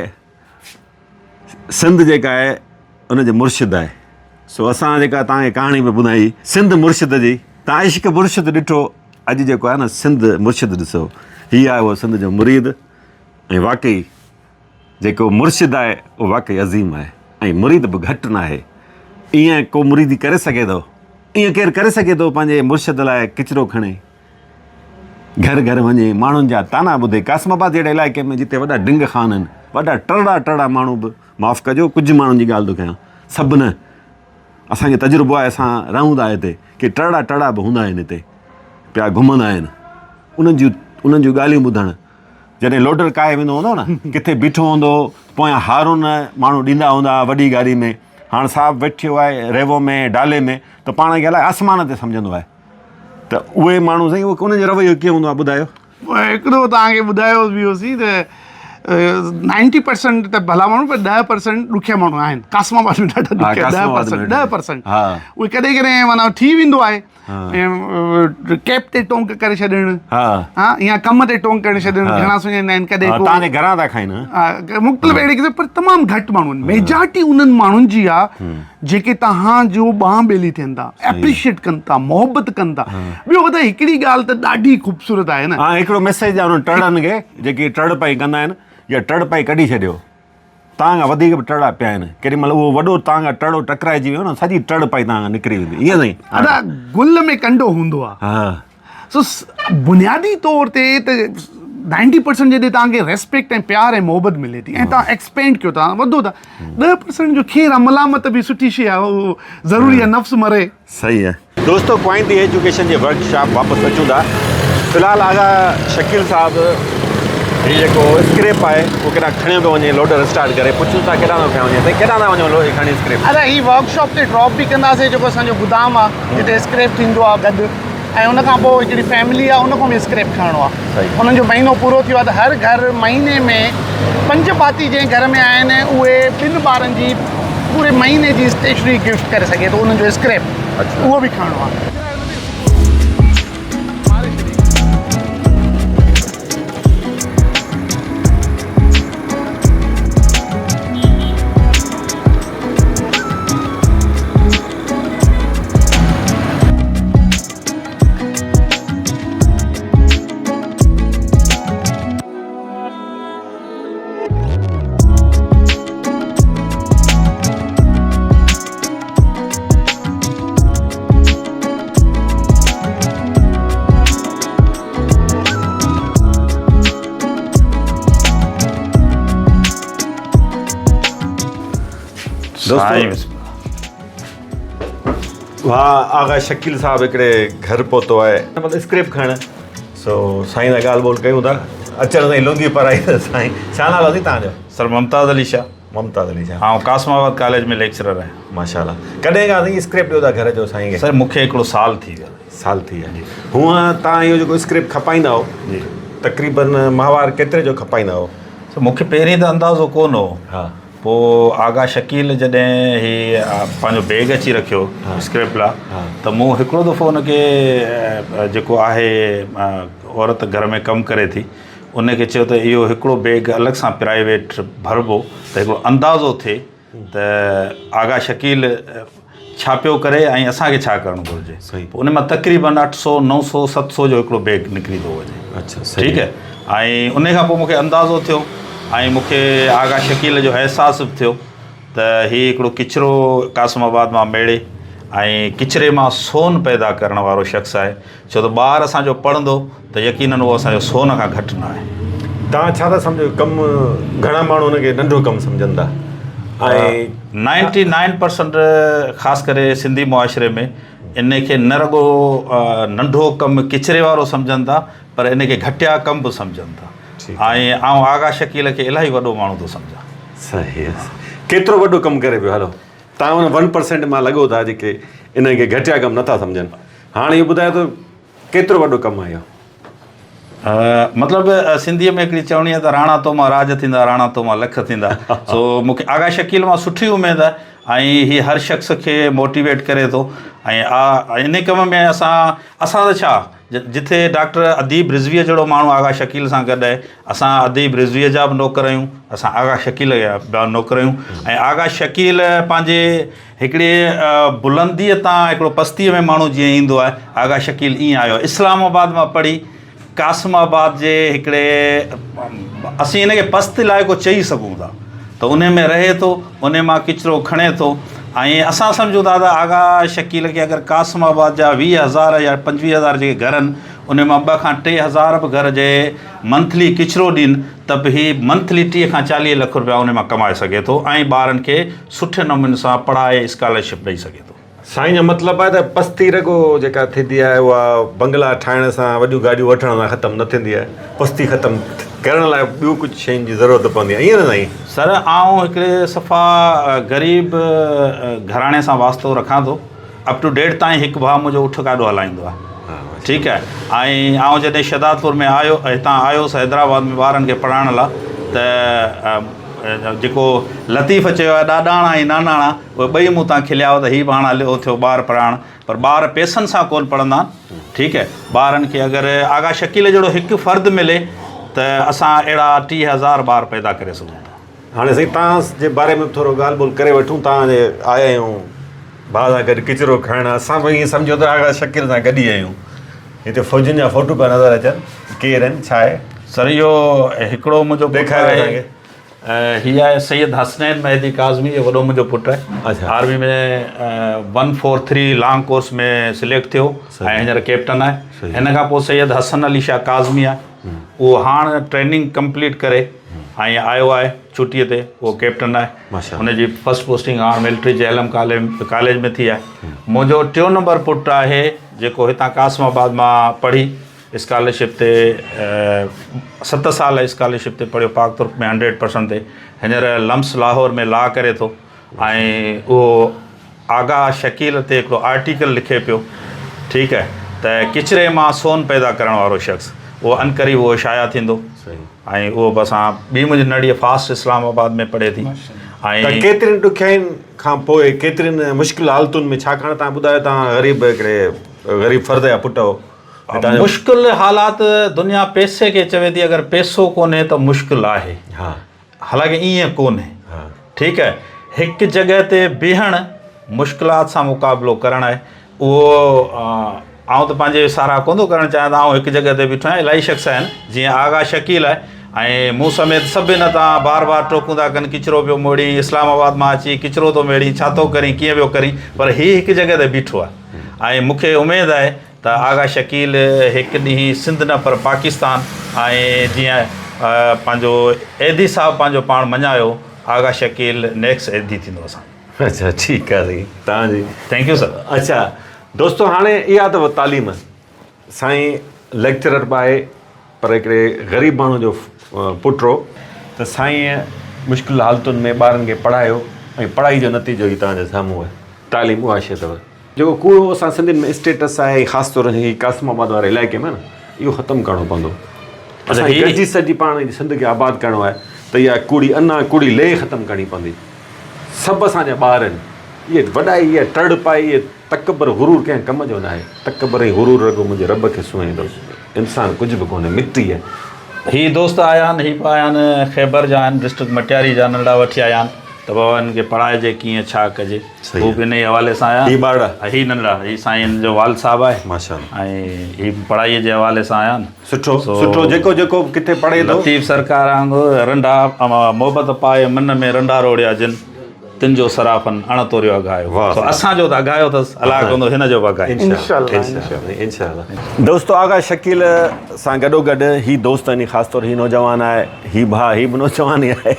سنڌ جيڪا آهي ان جي مرشد آهي سو اسان جيڪا توهان کي ڪهاڻي پئي ٻڌائي سنڌ مرشد جي توهان عشق مرشد ڏٺو اڄ جيڪو آهي نه سنڌ مرشد ڏسو هي آهي اهو سنڌ جو مريد ۽ واقعي جيڪو مرشد آهي اهو واقعي عظيم آهي ۽ مريد به گهٽ نه آهي ائين ڪو مريدي ڪري سگهي ٿو ائين ڪير ڪري سگهي ٿو پنهنجي مرشد لاء ڪچرو کڻي گهر گهر وڃي ماڻهن جا طعنا ٻڌي قاسم آباد جهڙي علائقي ۾ جتي وڏا ڊنگ خان آهن وڏا ٽرڙا ٽرڙا ماڻهو به معاف ڪجو ڪجهه ماڻهن جي ڳالهه ٿو ڪيان سڀ نه اسانکي تجربو آهي اسان رهون ٿا هتي ڪي ٽرڙا ٽرڙا به هوندا آهن هتي پيا گهمندا آهن انهن جون انهن جون ڳالهيون ٻڌڻ جڏهن لوڊر ڪاهي ويندو هوندو نه ڪٿي بيٺو هوندو پويان هارون ماڻهو ڏيندا هوندا وڏي گاڏي ۾ هاڻ صاحب ويٺو آهي ريوو ۾ ڊالي ۾ ته پاڻ کي الائي آسمان تي سمجهندو آهي ته اهي ماڻهو سائين انهن جو رويو ڪيئن هوندو آهي ٻڌايو. هڪڙو توهان کي ٻڌايو به هوسين ته نائنٽي پرسنٽ ته ڀلا ماڻهو پر 10% ڏکيا ماڻهو آهن قاسم آباد ۾ ڏاڍا ڏکيا 10% 10% اهي ڪڏهن ڪڏهن معنيٰ ٿي ويندو آهي ڪيپ تي ٽونڪ ڪري ڇڏڻ ها يا ڪم تي ٽونڪ ڪري ڇڏڻ گهڻا سڃاڻيندا آهن ڪڏهن توهان جي گهران ٿا کائين مختلف اهڙي قسم پر تمام گهٽ ماڻهو آهن ميجارٽي انهن ماڻهن جي آهي جيڪي توهان جو ٻانهن ٻيلي ٿين ٿا، اپريشيئيٽ ڪن ٿا، محبت ڪن ٿا. ٻيو ٻڌاء هڪڙي ڳالهه ته ڏاڍي خوبصورت آهي نه. ها هڪڙو ميسيج ڏيان انهن ٽرڙن کي جيڪي ٽرڙ پائي ڪندا آهن يا ٽرڙ پائي ڪڍي ڇڏيو توهان کان وڌيڪ به ٽرڙا پيا آهن ڪيڏي مهل اهو وڏو توهان کان ٽرڙو ٽڪرائجي ويو نه سڄي ٽرڙ پائي توهان کان نڪري ويندي ائين سائين. ادا گل ۾ ڪنڊو هوندو آهي. ها. سو بنيادي طور تي ته نائنٽي پرسنٽ جڏهن توهان کي ريسپيڪٽ ۽ پيار ۽ محبت ملي ٿي ۽ توهان ايڪسپينڊ ڪيو ٿا وڌو ٿا 10% جو خير آهي ملامت به سٺي شي آهي اهو ضروري آهي نفس مري. صحيح آهي دوستو ڪوائنٽي ايجوڪيشن جي ورڪشاپ واپس اچون ٿا في الحال آغا شڪيل صاحب هي جيڪو اسڪريپ آهي اهو ڪيڏانهن کڻيو پيو وڃي لوڊر اسٽارٽ ڪري پڇون ٿا ڪيڏانهن ٿو کڻيو وڃي سائين ڪيڏانهن ٿا وڃو لوڊ کڻي اسڪريپ. ادا هي ورڪشاپ تي ڊراپ به ڪنداسين جيڪو اسان جو گدام آهي جتي اسڪريپ ٿيندو آهي گڏ ۽ ان کان پوء هڪڙي فيملي آهي ان کان به اسڪريپ کڻڻو آهي انهن جو مهينو پورو ٿي ويو آهي ته هر گهر مهيني ۾ پنج ڀاتي جنهن گهر ۾ آهن اهي ٻن ٻارن جي پوري مهيني جي اسٽيشنري گفٽ ڪري سگهي ٿو انهن جو اسڪريپ اهو به کڻڻو آهي. دوستو واھ آغا شڪيل صاحب هڪڙي گهر پهتو آهي مطلب اسڪريپ کڻڻ سو سائين سان ڳالهه ٻولهه ڪيون ٿا اچڻ سائين لنگي پرائي اٿس سائين ڇا نالو سائين تهان جو سر ممتاز علي شاهه ممتاز علي شاهه آئون قاسم آباد ڪاليج ۾ ليڪچرر آهيان ماشاءالله ڪڏهن کان سائين اسڪريپ ڏيو ٿا گهر جو سائين کي سر مونکي هڪڙو سال ٿي ويو سال ٿي ويو هونء تهان اهو جيڪو اسڪريپ کپائيندا هو جي تقريبن ماهوار ڪيتري جو کپائيندا هو سر مونکي پهرين ته اندازو ڪونه هو ها پوء آغا شڪيل جڏهن هي پنهنجو بيگ اچي رکيو اسڪريپ لا ته مون هڪڙو دفعو ان کي جيڪو آهي عورت گهر ۾ ڪم ڪري ٿي ان کي چيو ته اهو هڪڙو بيگ الڳ سان پرائيويٽ ڀربو ته هڪڙو اندازو ٿئي ته آغا شڪيل ڇا پيو ڪري ۽ اسان کي ڇا ڪرڻ گهرجي. پوء ان مان تقريبن 800، 900، 700 جو هڪڙو بيگ نڪري ٿو وڃي. ٺيڪ آهي ۽ ان کان پوء مون کي اندازو ٿيو ۽ مون کي آغا شڪيل جو احساس به ٿيو ته هي هڪڙو ڪچرو قاسم آباد مان ميڙي ۽ ڪچري مان سون پيدا ڪرڻ وارو شخص آهي ڇو ته ٻار اسان جو پڙهندو ته يقينن اهو اسان جو سون کان گهٽ نه آهي. توهان ڇا ٿا سمجهو ڪم گهڻا ماڻهو ان کي ننڍو ڪم سمجهن ٿا ۽. نائنٽي نائن پرسنٽ خاص ڪري سنڌي معاشري ۾ ان کي نه رڳو ننڍو ڪم ڪچري وارو سمجهن ٿا پر ان کي گهٽيا ڪم به سمجهن ٿا ۽ آئون آغا شڪيل کي الاهي وڏو ماڻهو ٿو سمجهان. صحيح ڪيترو وڏو ڪم ڪري پيو هلو توهان ان ون پرسنٽ مان لڳو ٿا جيڪي ان کي گهٽيا ڪم نٿا سمجهن هاڻ اهو ٻڌايو ته ڪيترو وڏو ڪم آهي اهو؟ مطلب سنڌيء ۾ هڪڙي چوڻي آهي ته راڻا تو مان راڄ ٿيندا، راڻا تو مان لک ٿيندا. سو مون کي آغا شڪيل مان سٺي اميد آهي ۽ هي هر شخص کي موٽيويٽ ڪري ٿو ۽ ان ڪم ۾ اسان اسان ته ڇا جٿي ڊاڪٽر اديب رضويء جهڙو ماڻهو آغا شڪيل سان گڏ آهي، اسان اديب رضويء جا به نوڪر آهيون، اسان آغا شڪيل جا به نوڪر آهيون ۽ آغا شڪيل پنهنجي هڪڙي بلنديء تان هڪڙو پستيء ۾ ماڻهو جيئن ايندو آهي، آغا شڪيل ائين آيو آهي. اسلام آباد مان پڙهي قاسم آباد جي هڪڙي اسين هن کي پست علائقو چئي سگهون ٿا ته انهي ۾ رهي ٿو، انهي مان ڪچرو کڻي ٿو ۽ اسان سمجهون ٿا ته آغا شڪيل کي اگر قاسم آباد جا 20 هزار يا 25 هزار جيڪي گهر آهن انهي مان ٻه کان ٽي هزار به گهر جي منٿلي ڪچرو ڏين ته به هي منٿلي 30 کان 40 لک رپيا انهي مان ڪمائي سگهي ٿو ۽ ٻارن کي سٺي نموني سان پڙهائي اسڪالرشپ ڏئي سگهي ٿو. سائين جو مطلب آهي ته پستي رڳو جيڪا ٿيندي آهي اها بنگلا ٺاهڻ سان وڏيون گاڏيون وٺڻ سان ختم نه ٿيندي آهي پستي ختم ڪرڻ لاء ٻيو ڪجهه شين جي ضرورت پوندي آهي ائين نه سائين؟ سر آئون هڪڙي صفا غريب گهراڻي سان واسطو رکان ٿو اپ ٽو ڊيٽ تائين هڪ ڀاء منهنجو اٺ گاڏو هلائيندو آهي ٺيڪ آهي ۽ آئون جڏهن شهدادپور ۾ آيو هتان آيوس حيدرآباد ۾ ٻارن کي پڙهائڻ لاء ته جيڪو لطيف چيو آهي ڏاڏاڻا ۽ ناناڻا اهي ٻئي مون تان کليا هئا ته هي به هاڻ هليو ٿيو ٻار پڙهائڻ پر ٻار پئسن سان ڪونه پڙهندا آهن ٺيڪ آهي ٻارن کي اگر آغا شڪيل جهڙو هڪ فرد ملي ته اسان اهڙا 30,000 ٻار پيدا ڪري سگهون ٿا. هاڻي سائين توهان جي باري ۾ به ٿورو ڳالهه ٻولهه ڪري وٺون توهان جي آيا آهيون ڀاء سان گڏ ڪچرو کڻڻ اسان به ائين سمجهو ته آغا شڪيل سان گڏ ئي آهيون هتي فوجين جا فوٽو پيا نظر اچن ڪير آهن ڇا آهي. سر اهو هڪڙو منهنجو پٽ آهي هي آهي سيد حسنين مهدي ڪاظمي اهو وڏو منهنجو پٽ آهي آرمي ۾ 143 لانگ ڪورس ۾ سليڪٽ ٿيو ۽ هينئر ڪيپٽن آهي هن کان پوء سيد حسن علي شاهه ڪاظمي آهي اهو هاڻ ٽريننگ ڪمپليٽ ڪري ۽ آيو آهي ڇٽيء تي اهو ڪيپٽن آهي ان جي فرسٽ پوسٽنگ هاڻ ملٽري جهلم ڪاليج ۾ ٿي آهي منهنجو ٽيون نمبر پٽ آهي جيڪو هتان قاسم آباد مان پڙهي اسڪالرشپ تي ست سال اسڪالرشپ تي پڙهيو پاڪ ترڪ ۾ هنڊريڊ پرسنٽ تي هينئر لمس لاهور ۾ لا ڪري ٿو ۽ اهو آغا شڪيل تي هڪڙو آرٽيڪل لکي پيو ٺيڪ آهي ته ڪچري مان سون پيدا ڪرڻ وارو شخص اهو عنقريب اهو شايع ٿيندو ۽ اهو به اسان ٻي منهنجي نڙي فاسٽ اسلام آباد ۾ پڙهي ٿي ۽ ته ڪيترين ڏکيائين کان پوء ڪيترين مشڪل حالتن ۾ ڇاڪاڻ تان ٻڌايو تان غريب هڪڙي غريب فرد جا پٽ هو مشڪل حالات دنيا پئسي کي چوي ٿي اگر پئسو ڪونهي ته مشڪل آهي ها حالانڪه ائين ڪونهي. ٺيڪ آهي هڪ جڳهه تي بيهڻ مشڪلات سان مقابلو ڪرڻ آهي اهو آئون ته پنهنجي ساراهه ڪونه ٿو ڪرڻ چاهيان ته آئون هڪ جڳهه تي بيٺو آهيان الاهي شخص آهن جيئن آغا شڪيل آهي ۽ مون سميت سڀ هن تان بار بار ٽوڪون ٿا ڪن ڪچرو پيو موڙين اسلام آباد مان اچي ڪچرو ٿو ميڙين ڇا ٿو ڪرين ڪيئن پيو ڪرين پر هي هڪ جڳهه تي بيٺو آهي ۽ مون کي اميد آهي ته آغا شڪيل هڪ ڏينهن سنڌ نه پر پاڪستان ۽ جيئن پنهنجو ايڌي صاحب پنهنجو پاڻ مڃايو آغا شڪيل نيڪس ايڌي ٿيندو اسان جو. اڇا ٺيڪ آ سائين توهان جي. Thank you sir. اڇا دوستو هاڻي اها اٿو تعليم سائين ليڪچرر به آهي پر هڪڙي غريب ماڻهو جو پٽ هو ته سائينء مشڪل حالتن ۾ ٻارن کي پڙهايو ۽ پڙهائي جو نتيجو هي توهان جي سامهون آهي تعليم اها شيء اٿو. جيڪو ڪوڙو اسان سنڌين ۾ اسٽيٽس آهي خاص طور هي قاسم آباد واري علائقي ۾ نه اهو ختم ڪرڻو پوندو اسان کي گڏجي سڏجي پاڻ سنڌ کي آباد ڪرڻو آهي ته اها ڪوڙي انا ڪوڙي لئي ختم ڪرڻي پوندي سڀ اسان جا ٻار آهن اهي وڏائي اهي ٽرڙ پائي اهي تڪبر غرور ڪنهن ڪم جو ناهي تڪبر ۽ غرور رڳو منهنجي رب کي سونهين ٿو انسان ڪجهه به ڪونهي مٽي آهي. هي دوست آيا آهن هي به آيا آهن خيبر جا آهن ڊسٽرڪٽ مٽياري جا ننڍڙا وٺي آيا آهن. ته بابا هن کي پڙهائجي ڪيئن ڇا ڪجي هو به انهي حوالي سان آيا هي ٻارڙا هي ننڍڙا هي سائين جو والد صاحب آهي ماشاءالله ۽ هي پڙهائي جي حوالي سان آيا آهن سٺو سٺو جيڪو جيڪو ڪٿي پڙهي ٿو لطيف سرڪار وانگر رنڍا محبت پائي من ۾ رنڍا روڙيا جن تن جو صرافن اڻ توريو اگهايو سو اسان جو ته اگهايو اٿس الله ڪندو هن جو به اگهائي انشاءالله انشاءالله انشاءالله دوستو آغا شڪيل سان گڏو گڏ هي دوست يعني خاص طور هي نوجوان آهي هي ڀاء هي به نوجوان ئي آهي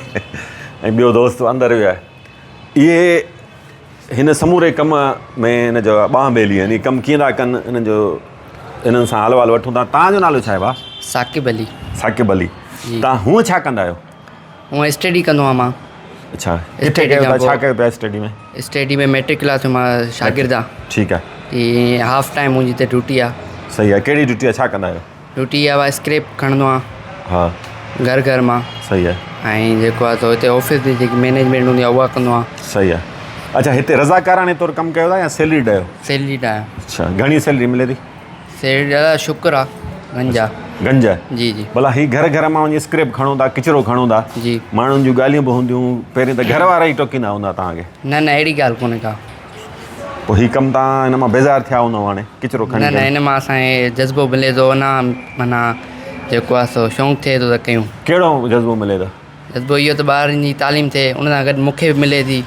۽ ٻيو دوست اندر ويو آهي اهي هن سموري ڪم ۾ هن جو ٻانهن ٻيلي آهن ڪم ڪيئن ٿا ڪن انهن جو انهن سان حال احوال وٺون ٿا تان جو نالو ڇا آهي ڀاء ثاقب علي ثاقب علي تان هونء ڇا ڪندا آهيو هونء اسٽڊي ڪندو آهيان مان اڇا ڪٿي ڪيو ٿا ڇا ڪيو پيا اسٽڊي ۾ اسٽڊي ۾ ميٽرڪ ڪلاس ۾ مان شاگرد آهيان ٺيڪ آهي هي هاف ٽائيم منهنجي هتي ڊيوٽي آهي صحيح آهي ڪهڙي ڊيوٽي آهي ڇا ڪندا آهيو ڊيوٽي اها اسڪريپ کڻندو آهيان ها گهر گهر مان صحيح آهي ۽ جيڪو آهي سو هتي آفيس جي جيڪي مينيجمينٽ هوندي آهي اها ڪندو آهيان صحيح آهي اڇا هتي رضاڪاراڻي طور ڪم ڪيو ٿا يا سيلريڊ آهيو سيلريڊ آهيان اڇا گهڻي سيلري ملي ٿي سيلري دادا شڪر آهي گنج آهي گنج آهي جي جي ڀلا هي گهر گهر مان وڃي اسڪريپ کڻو ٿا ڪچرو کڻو ٿا جي ماڻهن جون ڳالهيون به هونديون پهرين ته گهر وارا ئي ٽوڪيندا هوندا توهان کي نه نه اهڙي ڳالهه ڪونهي ڪا پوء هي ڪم تان هن مان بيزار ٿيا هوندؤ هاڻي ڪچرو کڻي نه نه هن مان اسان کي جذبو ملي ٿو نه معنيٰ جيڪو آهي سو شوق ٿئي ٿو ته ڪيون. ڪهڙو جذبو ملي ٿو؟ جذبو اهو ته ٻارن جي تعليم ٿئي ان سان گڏ مون کي به ملي ٿي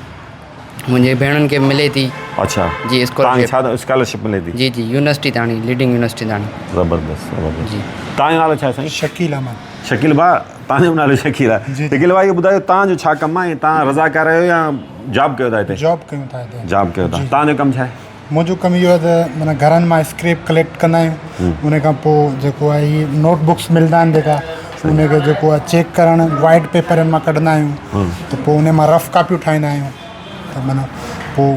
منهنجي ڀيڻن کي به ملي ٿي. اڇا جي تان کي اسڪالرشپ ڇا اسڪالرشپ ملي ٿي؟ جي جي يونيورسٽي تاڻي ليڊنگ يونيورسٽي تاڻي. زبردست زبردست جي. تان جو نالو ڇا آهي سائين؟ شڪيل احمد. شڪيل ڀاء تان جو به نالو شڪيل آهي. جي جي. شڪيل ڀاء اهو ٻڌايو تان جو ڇا ڪم آهي ۽ تان رضاڪار آهيو يا جاب ڪيو ٿا هتي؟ جاب ڪيون ٿا هتي. جاب ڪيو ٿا. تان جو ڪم ڇا آهي؟ منهنجو ڪم اهو آهي ته معنيٰ گهرن مان اسڪريپ ڪليڪٽ ڪندا آهيون ان کان پوء جيڪو آهي هي نوٽ بڪس ملدا آهن جيڪا ان کي جيڪو آهي چيڪ ڪرڻ وائيٽ پيپرن مان ڪڍندا آهيون ته پوء ان مان رف ڪاپيون ٺاهيندا آهيون ته معنيٰ پوء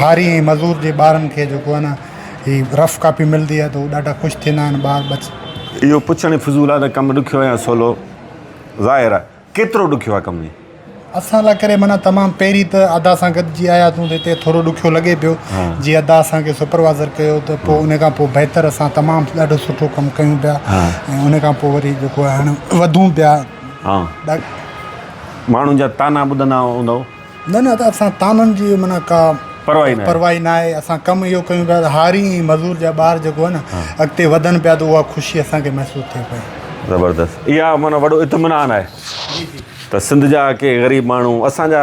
هاري ۽ مزور جي ٻارن کي جيڪو آهي نه هي رف ڪاپي ملدي آهي ته هو ڏاڍا خوش ٿيندا آهن ٻار ٻچ. اهو پڇڻ ئي فضول آهي ته ڪم ڏکيو يا سولو ظاهر آهي ڪيترو ڏکيو آهي ڪم هي؟ اسان لاء ڪري معنيٰ تمام پهرين ته ادا سان گڏجي آياسون ته هتي ٿورو ڏکيو لڳي پيو جي ادا اسان کي سپروائزر ڪيو ته پوء ان کان پوء بهتر اسان تمام ڏاڍو سٺو ڪم ڪيون پيا ۽ ان کان پوء وري جيڪو آهي هاڻي وڌون پيا. ماڻهن جا طعنا ٻڌندا هوندؤ؟ نه نه ادا اسان طعنن جي معنيٰ ڪا پرواهه ئي ناهي. پرواهه ئي ناهي اسان ڪم اهو ڪيون پيا ته هاري ۽ مزور جا ٻار جيڪو آهي نه اڳتي وڌن پيا ته اها خوشي اسان کي محسوس ٿئي پئي. زبردست اها معنيٰ وڏو اطمينان آهي ته سنڌ جا ڪي غريب ماڻهو اسان جا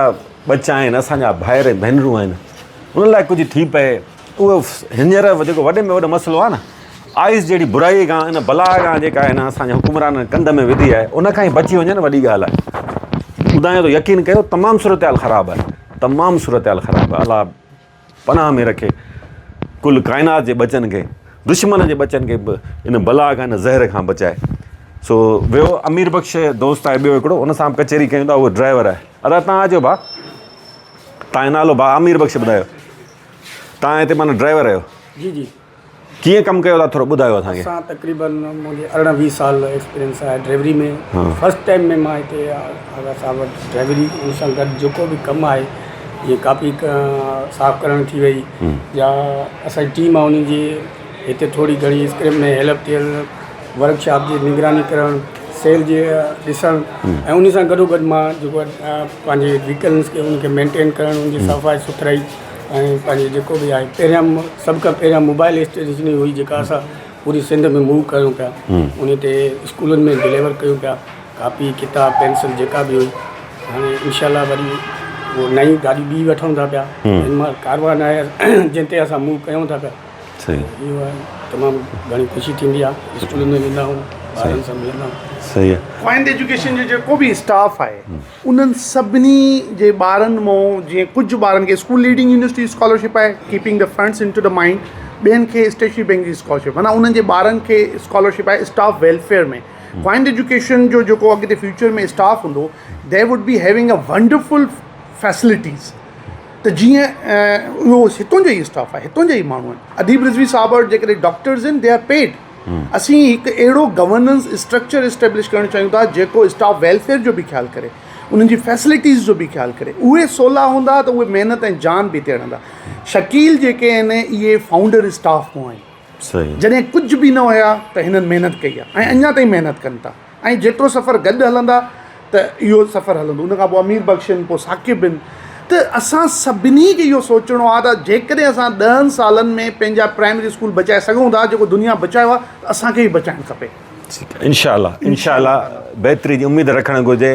ٻچا آهن اسان جا ڀائر ۽ ڀينرون آهن انهن لاء ڪجهه ٿي پئي اهو هينئر جيڪو وڏي ۾ وڏو مسئلو آهي نه آئس جهڙي برائي کان ان بلا کان جيڪا هن اسان جي حڪمرانن ڪنڌ ۾ وڌي آهي ان کان ئي بچي وڃن وڏي ڳالهه آهي ٻڌايان ٿو يقين ڪيو تمام صورتحال خراب آهي تمام صورتحال خراب آهي الله پناهه ۾ رکي ڪل ڪائنات جي ٻچن کي دشمن جي ٻچن کي به ان بلا کان ان زهر کان بچائي سو ويو امير بخش دوست آهي ٻيو هڪڙو ان سان به ڪچهري ڪيون ٿا اهو ڊرائيور آهي ادا تان اچو ڀا تان نالو ڀا امير بخش ٻڌايو تان هتي معنيٰ ڊرائيور آهيو جي جي ڪيئن ڪم ڪيو ٿا ٿورو ٻڌايو اسان کي. اسان تقريبن منهنجي 18 ويهه سال ايڪسپيرينس آهي ڊرائيوري ۾ فرسٽ ٽائيم ۾ مان هتي آغا صاحب وٽ ڊرائيوري ان سان گڏ جيڪو به ڪم آهي جيئن ڪاپي صاف ڪرڻ ٿي وئي يا اسان جي ٽيم آهي ان جي هتي ٿوري گهڻي اسڪريپ ۾ هيلپ ٿيل ورڪشاپ جي نگراني ڪرڻ سيل جي ڏسڻ ۽ ان سان گڏو گڏ مان جيڪو پنهنجي وهيڪلس کي ان کي مينٽين ڪرڻ ان جي صفائي سٿرائي ۽ پنهنجي جيڪو به آهي پهريان سڀ کان پهريان موبائل اسٽيشنري هئي جيڪا اسان پوري سنڌ ۾ موو ڪيون پيا ان تي اسڪولن ۾ ڊليور ڪيون پيا ڪاپي ڪتاب پينسل جيڪا به هئي هاڻي انشاء الله وري اهو نئين گاڏي ٻي وٺون ٿا پيا هن مهل ڪاروان آهي جنهن تي اسان موو ڪيون ٿا پيا صحيح اهو آهي تمام گهڻي خوشي ٿيندي آهي اسڪولن ۾ ويندا آهيون ٻارن سان ملندا آهيون صحيح آهي فائنڊ ايجوڪيشن جو جيڪو به اسٽاف آهي انهن سڀني جي ٻارن مون جيئن ڪجهه ٻارن کي اسڪول ليڊنگ يونيورسٽي اسڪالرشپ آهي keeping the funds into the mind ٻين کي اسٽيشنري بينڪ جي اسڪالرشپ معنيٰ انهن جي ٻارن کي اسڪالرشپ آهي اسٽاف ويلفيئر ۾ فائنڊ ايجوڪيشن جو جيڪو اڳتي فيوچر ۾ اسٽاف هوندو they would be having a wonderful facilities ته جيئن اهو هتون جو ئي اسٽاف آهي هتون جا ئي ماڻهو آهن اديب رضوي صاحب وٽ جيڪڏهن ڊاڪٽرز آهن they are paid اسين هڪ اهڙو گورننس اسٽرڪچر اسٽيبلش ڪرڻ چاهيون ٿا جيڪو اسٽاف ويلفيئر جو به خيال ڪري انهن جي فيسلٽيز جو به خيال ڪري اهي سولا هوندا ته اهي محنت ۽ جان به هتي هڻندا شڪيل جيڪي آهن اهي فائونڊر اسٽاف مون آهن جڏهن ڪجهه به نه هيا ته هنن محنت ڪئي آهي ۽ اڃا تائين محنت ڪن ٿا ۽ جيترو سفر گڏ هلندا ته اهو سفر هلندو ان کان پوء امير بخش آهن پوء ثاقب آهن ته اسان سڀني کي اهو سوچڻو آهي ته جيڪڏهن اسان ڏهن سالن ۾ پنهنجا پرائمري اسڪول بچائي سگهون ٿا جيڪو دنيا بچايو آهي ته اسان کي به بچائڻ کپي. انشاء الله انشاء الله بهتري جي اميد رکڻ گهرجي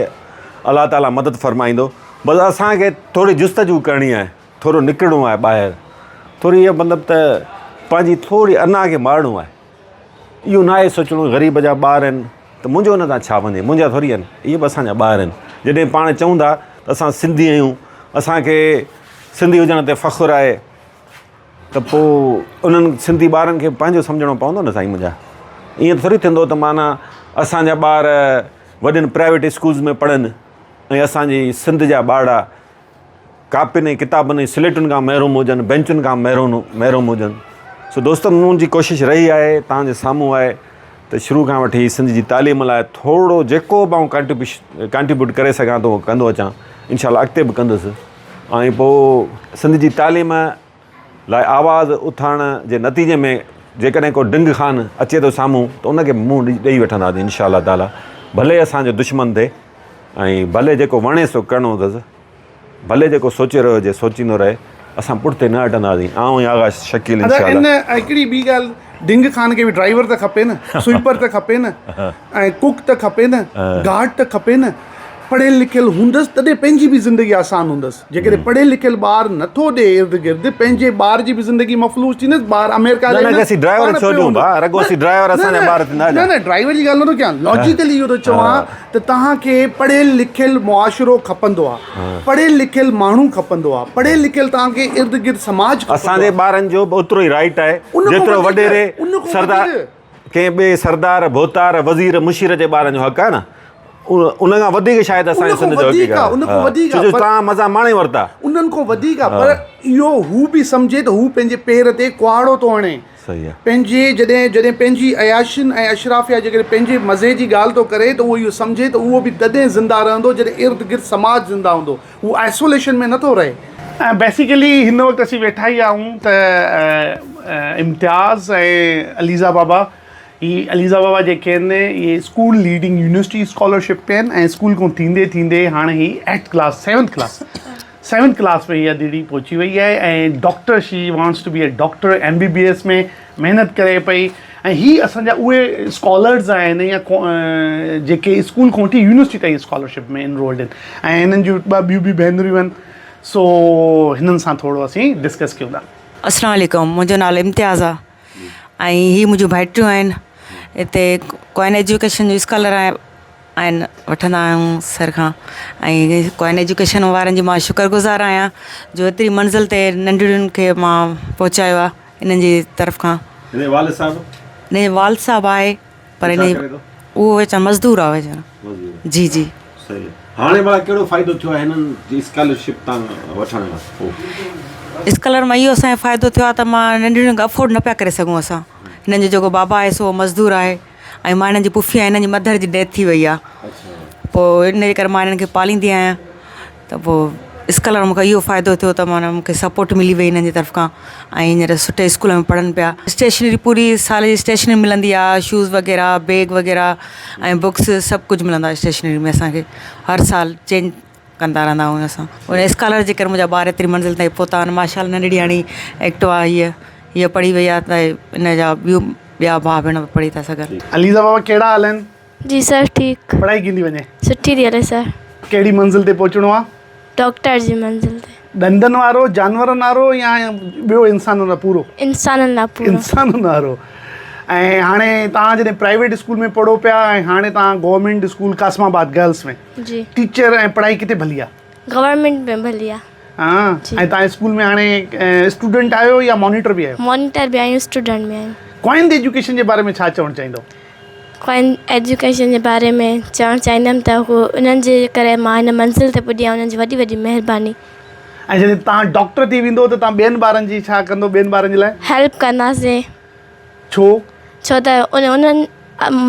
الله تعالي مدد فرمائيندو بس اسان کي ٿوري جستجو ڪرڻي آهي ٿورو نڪرڻو آهي ٻاهر ٿوري اهو مطلب ته پنهنجي ٿوري انا کي مارڻو آهي اهو ناهي سوچڻو غريب جا ٻار آهن ته منهنجو ان سان ڇا وڃي منهنجا ٿوري آهن اهي به اسان جا ٻار آهن جڏهن پاڻ چئون ٿا ته اسان سنڌي آهيون اسان کي سنڌي هجڻ تي فخر آهي ته پوء انهن سنڌي ٻارن کي پنهنجو سمجهڻو پوندو نه سائين منهنجا ائين ٿوري ٿيندو ته معنيٰ اسان جا ٻار وڏين پرائيويٽ اسڪولز ۾ پڙهن ۽ اسان جي سنڌ جا ٻارڙا ڪاپين ۽ ڪتابن ۽ سليٽن کان محروم هجن بينچن کان محروم محروم هجن سو دوستو منهنجي ڪوشش رهي آهي توهان جي سامهون آهي ته شروع کان وٺي سنڌ جي تعليم لاء ٿورو جيڪو به آئون ڪانٽريبيوش ڪانٽريبيوٽ ڪري سگهان ٿو ڪندو اچان انشاء الله اڳتي به ڪندس ۽ پوء سنڌ جي تعليم لاء آواز اٿارڻ جي نتيجي ۾ جيڪڏهن ڪو ڊنگ خان اچي ٿو سامهون ته ان کي منهن ڏئي وٺنداسين انشاء الله تعالي ڀلي اسان جو دشمن ٿئي ۽ ڀلي جيڪو وڻي سو ڪرڻو اٿس ڀلي جيڪو سوچي رهيو هجي سوچيندو رهي اسان پٺتي نه هٽنداسين آئون ۽ آغا شڪيل انشاء ان الله. هڪڙي ٻي ڳالهه ڊنگ خان کي به ڊرائيور ته کپي نه سوئپر ته کپي نه ۽ ڪڪ ته کپي نه گارڊ ته کپي نه پڙهيل لکيل هوندس تڏهن پنهنجي به زندگي آسان هوندس جيڪڏهن پڙهيل لکيل ٻار نٿو ڏي ارد گرد پنهنجي ٻار جي به زندگي مفلوج ٿيندس ٻار آمريڪا نه نه اسين ڊرائيور ڇو ڏيون ڀا رڳو اسين ڊرائيور اسان جا ٻار ٿيندا نه نه ڊرائيور جي ڳالهه نٿو ڪيان لاجيڪلي اهو ٿو چوان ته توهان کي پڙهيل لکيل معاشرو کپندو آهي پڙهيل لکيل ماڻهو کپندو آهي پڙهيل لکيل توهان کي ارد گرد سماج کپندو اسان جي ٻارن جو به اوترو ئي رائيٽ آهي جيترو وڏيري سردار ڪنهن ٻئي سردار، ڀوتار، وزير، مشير جي ٻارن جو حق آهي نه ان کان وڌيڪ شايد اسان جي سنڌ جو حق آهي ڇو جو توهان مزا ماڻي ورتا. انهن کان وڌيڪ آهي پر اهو هو به سمجهي ته هو پنهنجي پير تي ڪهاڙو ٿو هڻي پنهنجي جڏهن جڏهن پنهنجي عياشين ۽ اشرافيا جيڪڏهن پنهنجي مزي جي ڳالهه ٿو ڪري ته اهو اهو سمجهي ته اهو به تڏهن زنده رهندو جڏهن ارد گرد سماج زنده هوندو هو آئسوليشن ۾ نٿو رهي. بيسيڪلي هن وقت اسين ويٺا ئي آهيون ته امتياز ۽ عليزا بابا هي عليزا بابا جيڪي آهن اهي اسڪول ليڊنگ يونيورسٽي اسڪالرشپ تي آهن ۽ اسڪول کان ٿيندي ٿيندي هاڻي هي eighth class seventh class seventh class ۾ اها ڌيڙي پهچي وئي آهي ۽ doctor she wants to be a doctor M B B S ۾ محنت ڪري پئي ۽ هي اسان جا اهي اسڪالرز آهن يا جيڪي اسڪول کان وٺي يونيورسٽي تائين اسڪالرشپ ۾ انرولڊ آهن ۽ هنن جون ٻه ٻيون به ڀينريون آهن سو هنن سان ٿورو اسين ڊسڪس ڪيون ٿا. السلام عليڪم منهنجو نالو امتياز آ ۽ هي منهنجون ڀائٽيون آهن هتي ڪوائن ايجوڪيشن جو اسڪالر آهن وٺندا آهيون سر کان ۽ ڪوائن ايجوڪيشن وارن جي مان شڪر گذار آهيان جو ايتري منزل تي ننڍڙين کي مان پهچايو آ انهن جي طرف کان. هن جي والد صاحب؟ هن جي والد صاحب آهي پر ڇا هن ڪري ٿو؟ اهو ويچارو مزدور آهي ويچارو. مزدور آهي. جي جي. صحيح هاڻي ڀلا ڪهڙو فائدو ٿيو آهي هنن جي اسڪالرشپ تان وٺڻ کان پوء؟ اسڪالر مان اهو اسان کي فائدو ٿيو آهي ته مان ننڍڙين کي افورڊ نه پيا ڪري سگهون اسان هنن جو جيڪو بابا آهي سو مزدور آهي ۽ مان هنن جي پڦي آهيان هنن جي مڌر جي ڊيٿ ٿي وئي آهي پوء ان جي ڪري مان هنن کي پاليندي آهيان ته پوء اسڪالر مون کي اهو فائدو ٿيو ته معنيٰ مون کي سپورٽ ملي وئي هنن جي طرف کان ۽ هينئر سٺي اسڪول ۾ پڙهن پيا اسٽيشنري پوري سال جي اسٽيشنري ملندي آهي شوز وغيره بيگ وغيره ۽ بڪس سڀ ڪجهه ملندو آهي اسٽيشنري ۾ اسان کي هر سال چينج ڪندا رهندا آهيون اسان ان اسڪالر جي ڪري منهنجا ٻار ايتري منزل تائين پهتا آهن ماشاء الله ننڍڙي هاڻي ايڪٽوا هيء هيء پڙهي وئي آهي ته ان جا ٻيون ٻيا ڀاء ڀيڻ به پڙهي ٿا سگهن. عليزا بابا ڪهڙا حال آهن؟ جي سر ٺيڪ. پڙهائي ڪيئن ٿي وڃي؟ سٺي ٿي هلي سر. ڪهڙي منزل تي پهچڻو آ؟ ڊاڪٽر جي منزل تي. ڏندن وارو، جانورن وارو يا ٻيو انسانن لاء پورو؟ انسانن لاء پورو. انسانن وارو. ۽ هاڻي توهان جڏهن پرائيويٽ اسڪول ۾ پڙهو پيا ۽ هاڻي توهان گورنمينٽ اسڪول قاسم آباد گرلس ۾. جي. ٽيچر ۽ پڙهائي ڪٿي ڀلي آ؟ گورنمينٽ ۾ ڀلي آ. ها ۽ توهان اسڪول ۾ هاڻي اسٽوڊنٽ آهيو يا مانيٽر به آهيو؟ مانيٽر به آهيون اسٽوڊنٽ به آهيون. ڪوائن ايجوڪيشن جي باري ۾ ڇا چوڻ چاهيندو؟ ڪوائن ايجوڪيشن جي باري ۾ چوڻ چاهيندم ته هو انهن جي ڪري مان هن منزل تي پڄي آهيان انهن جي وڏي وڏي مهرباني. ۽ جڏهن توهان ڊاڪٽر ٿي ويندو ته توهان ٻين ٻارن جي ڇا ڪندو ٻين ٻارن جي لاء؟ هيلپ ڪنداسين. ڇو؟ ڇو ته انهن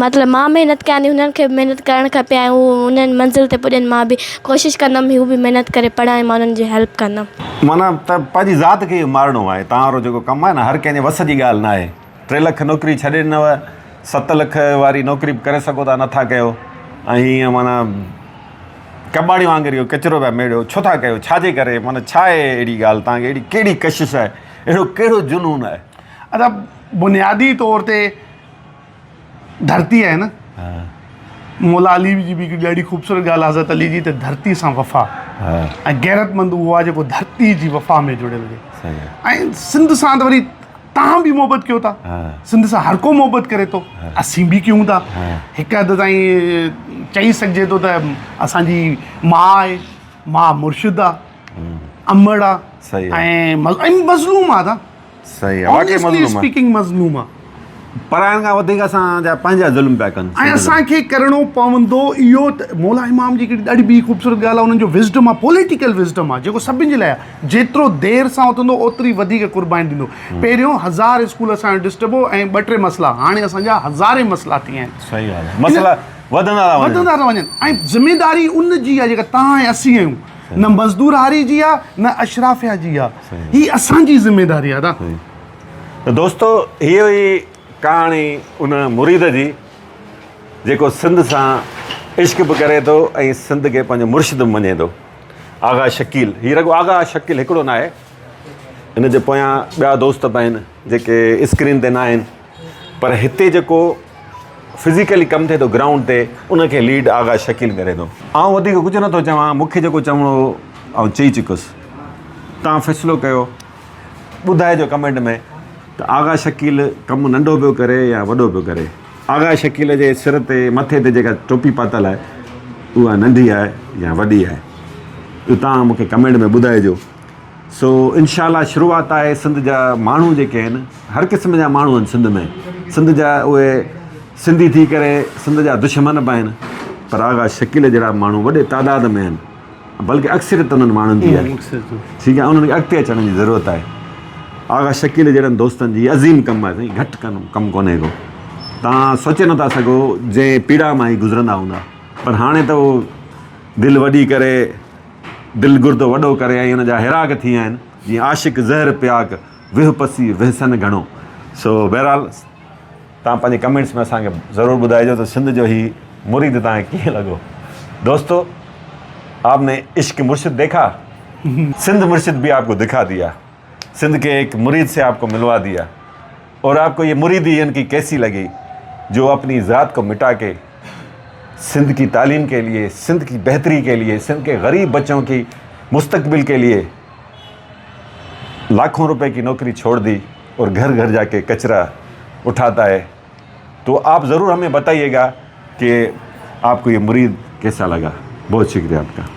مطلب مان محنت ڪيان ٿي انهن کي به محنت ڪرڻ کپي ۽ هو انهن منزل تي پڄن مان به ڪوشش ڪندم هو به محنت ڪري پڙهن ۽ مان انهن جي هيلپ ڪندم. معنيٰ ته پنهنجي ذات کي مارڻو آهي توهان وارو جيڪو ڪم آهي نه هر ڪنهن جي وس جي ڳالهه ناهي. ٽي لک نوڪري ڇڏي ڏنو ست لک واري نوڪري به ڪري سگهو ٿا نٿا ڪيو ۽ هيئن معنيٰ ڪٻاڙي وانگر اهو ڪچرو پيا ميڙيو ڇو ٿا ڪيو ڇا جي ڪري معنيٰ ڇا آهي اهڙي ڳالهه توهان کي اهڙي ڪهڙي ڪشش آهي اهڙو ڪهڙو جنون آهي. ادا بنيادي طور تي ڌرتي آهي نه مولا علي جي به هڪ ڏاڍي خوبصورت ڳالهه حضرت علي جي ته ڌرتي سان وفا ۽ غيرتمند اهو آهي جيڪو ڌرتي جي وفا ۾ جڙيل هجي ۽ سنڌ سان ته وري تان به محبت ڪيو ٿا سنڌ سان هر ڪو محبت ڪري ٿو اسين به ڪيون ٿا هڪ حد تائين چئي سگهجي ٿو ته اسان جي ماء آهي ماء مرشد آ امڙ آ ۽ مظلوم آ ته صحيح آ واقعي مظلوم آ اسپيڪنگ مظلوم آ پراين کان وڌيڪ اسان جا پنهنجا ظلم پيا ڪن ۽ اسان کي ڪرڻو پوندو اهو ته مولا امام جي هڪڙي ڏاڍي ٻي خوبصورت ڳالهه آ انهن جو وزڊم آ پوليٽيڪل وزڊم آ جيڪو سڀن جي لاء آ جيترو دير سان اٿندو اوتري وڌيڪ قرباني ڏيندو پهريون هزار اسڪول اسان جو ڊسٽرب هو ۽ ٻه ٽي مسئلا هاڻي اسان جا هزارين مسئلا ٿي ويا آهن صحيح ڳالهه آ مسئلا وڌندا ٿا وڃن وڌندا ٿا وڃن ۽ ذميداري ان جي آ جيڪا توهان ۽ اسين آهيون نه مزدور هاري جي آ نه اشرافيا جي آ هي اسان جي ذميداري آ دا. ته دوستو هي هئي ڪهاڻي ان مريد جي جيڪو سنڌ سان عشق به ڪري ٿو ۽ سنڌ کي پنهنجو مرشد به مڃي ٿو آغا شڪيل هي رڳو آغا شڪيل هڪڙو ناهي ان جي پويان ٻيا دوست به آهن جيڪي اسڪرين تي ناهن پر هتي جيڪو فزيڪلي ڪم ٿئي ٿو گرائونڊ تي ان کي ليڊ آغا شڪيل ڪري ٿو. آئون وڌيڪ ڪجهه نٿو چوان مون کي جيڪو چوڻو هو آئون چئي چڪس توهان فيصلو ڪيو ٻڌائجو ڪمينٽ ۾ ته آغا شڪيل ڪم ننڍو پيو ڪري يا وڏو پيو ڪري آغا شڪيل جي سر تي مٿي تي جيڪا ٽوپي پاتل آهي اها ننڍي آهي يا وڏي آهي اهو توهان مون کي ڪمينٽ ۾ ٻڌائجو. سو انشاء الله شروعات آهي سنڌ جا ماڻهو جيڪي آهن هر قسم جا ماڻهو آهن سنڌ ۾ سنڌ جا اهي سنڌي ٿي ڪري سنڌ جا دشمن به آهن پر آغا شڪيل جهڙا ماڻهو وڏي تعداد ۾ آهن بلڪه اڪثريت انهن ماڻهن جي آهي ٺيڪ آهي انهن کي اڳتي اچڻ جي ضرورت آهي آغا شڪيل جهڙن دوستن جي عظيم ڪم آهي سائين گهٽ ڪم ڪم ڪونهي ڪو تان سوچي نٿا سگهو جنهن پيڙا مان هي گذرندا هوندا پر هاڻي ته اهو دل وڏي ڪري دل گردو وڏو ڪري ۽ ان جا هيراڪ ٿي ويا آهن، جيئن عاشق زهر پياڪ، ويهه پسي وهسن گهڻو. سو بهرحال توهان پنهنجي ڪمينٽس ۾ اسان کي ضرور ٻڌائجو ته سنڌ جو هي مريد توهان کي ڪيئن لڳو. دوستو آپ ني عشق مرشد ديکا سنڌ مرشد بي آپ ڪو دکا ديا سنڌ ڪي ايڪ مريد سي آپ ڪو ملوا ديا اور آپ ڪو يي مريدي ان ڪي ڪيسي لگي جو اپني ذات ڪو مٽا ڪي سنڌ ڪي تعليم ڪي ليي سنڌ ڪي بهتري ڪي ليي سنڌ ڪي غريب بچون ڪي مستقبل ڪي ليي لاکون روپي ڪي نوڪري ڇوڙ the اور گهر گهر جا ڪي ڪچرا اٺاتا هي تو آپ ضرور همي بتائيي گا ڪي آپ ڪو يي مريد ڪيسا لگا بهت شڪريه آپ ڪا.